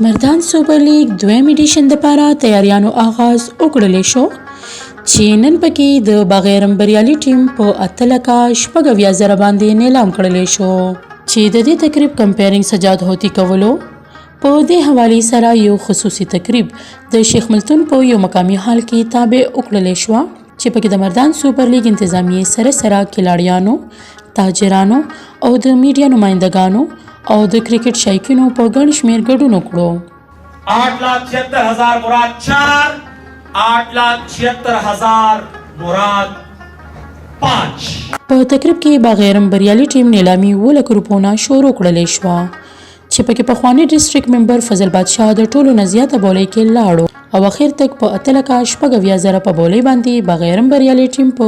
مردان سوپر لیګ دویم ایډیشن دپاره تیاریانو آغاز وکړل شو چې نن پکې د باغیرم بریالي ټیم په 8,76,000 باندې نیلام کړل شو، چې د دې تقریب کمپیرینګ سجاد هوتی کولو. په دې حوالې سره یو خصوصي تقریب د شیخ ملتون په یو مقامي حال کې تابع وکړل شو، چې پکې د مردان سوپر لیګ انتظامیې سره سره کلاړیانو، تاجرانو او د میډیا نمایندګانو او د کرکټ شایقینو په ګڼ شمېر ګډون وکړو. 8,76,000 مراد 4، 8,76,000 مراد 5۔ په تقریب کې باغیرم بریالي ټیم نیلامي 7 لک روپو نه شروع کړل شوه، چې پکې پخوانی ډسټریکټ ممبر فضل بادشاه د ټولو نه زیاته بولۍ کې لاړو او اخر تک په 8,76,000 په بولۍ باندې باغیرم بریالي ټیم په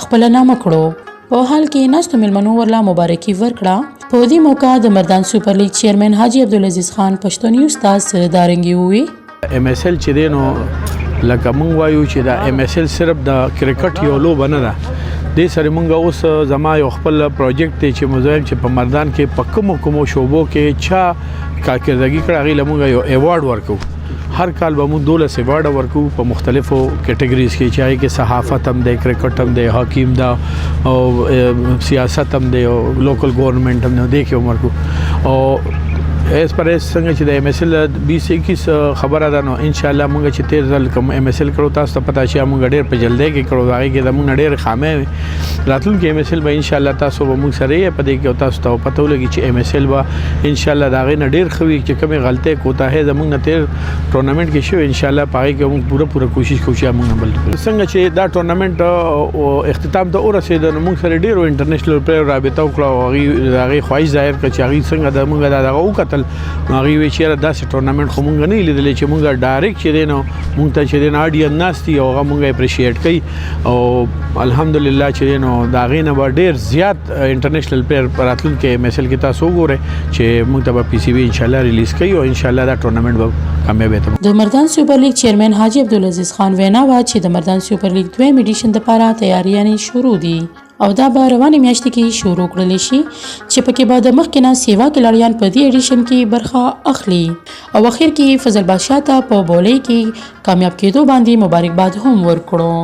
خپل نامه کړو. په حال کې ناستو میلمنو ورله مبارکي ورکړه. په دې موقع د مردان سوپر لیګ چیئرمین حاجي عبدالعزیز خان پښتو نیوز ته څه دارنګي ووی. ایم ایس ال چې دی نو لکه مونږ وایو چې دا ایم ایس ال صرف د کرکټ یو لوبه نه ده. دې سره مونږ اوس زما یو خپل پروجیکټ دی چې مزایم چې په مردان کې په کومو کومو شعبو کې چا کارکردګي کړه، هغې له مونږ یو ایوارډ ورکو. هر کال به مونږ 12 ایوارډ ورکو په مختلفو کیټګریز کې، چې هغې کې صحافت هم دی، کرکټ هم دی، هاکي هم ده او سیاست هم دی او لوکل ګورنمنت هم دی، دې کې هم ورکو. او ایز پر ایز څنګه چې د ایم ایس ال 20 21 خبره ده، نو ان شاء الله مونږ چې تیر ځل کوم ایم ایس ال کړو، تاسو ته پتا شي، مونږ ډیر په جلدۍ کې کړو، هغه کې زمونږ ډیر خامې وي. راتلونکي ایم ایس ال به ان شاء الله تاسو به مونږ سره یې په دې کې او تاسو ته پته ولګي چې ایم ایس ال به ان شاء الله دا غي نه ډیر خوي چې کومې غلطۍ کوتاه زمونږ نه تیر ټورنمنت کې شو، ان شاء الله پای کې مونږ پوره پوره کوشش کوو چې مونږ بل څنګه چې دا ټورنمنت اختتام ته ورسېد، نو مونږ سره ډیرو انټرنیشنل پلیئر رابطه وکړه او هغه خواهش ظاهر کړ چې هغه څنګه د مونږ دا دغه وکتل، نو هغه وی چې داسې ټورنمنت خو مونږ نه لیدل چې مونږ ډایرکټ چې دی نو مونږ ته چې دی نو آډین ناشتي او هغه مونږ اپریشیټ کوي. او الحمدلله چې دی نو دا غي نه به ډیر زیات انټرنیشنل پلیئر راتلونکي ایم ایس ال کې تاسو وګورئ چې مونږ ته به پی سی بي ان شاء الله ریلیز کوي او ان شاء الله دا ټورنمنت به کامیاب ته. د مردان سوپر لیګ چیئرمین حاجي عبدالعزیز خان وینا وه چې د مردان سوپر لیګ دویم ایډیشن دپاره تیاریانې شروع دي او دا به روانې میاشتې کې شروع کړل شي، چې پکې به د مخکې نه سیوا کلاړیان په دې ایډیشن کې برخه اخلي. او اخر کې فضل بادشاه ته په بولۍ کې کامیاب کېدو باندې مبارکباد هم ورکړو.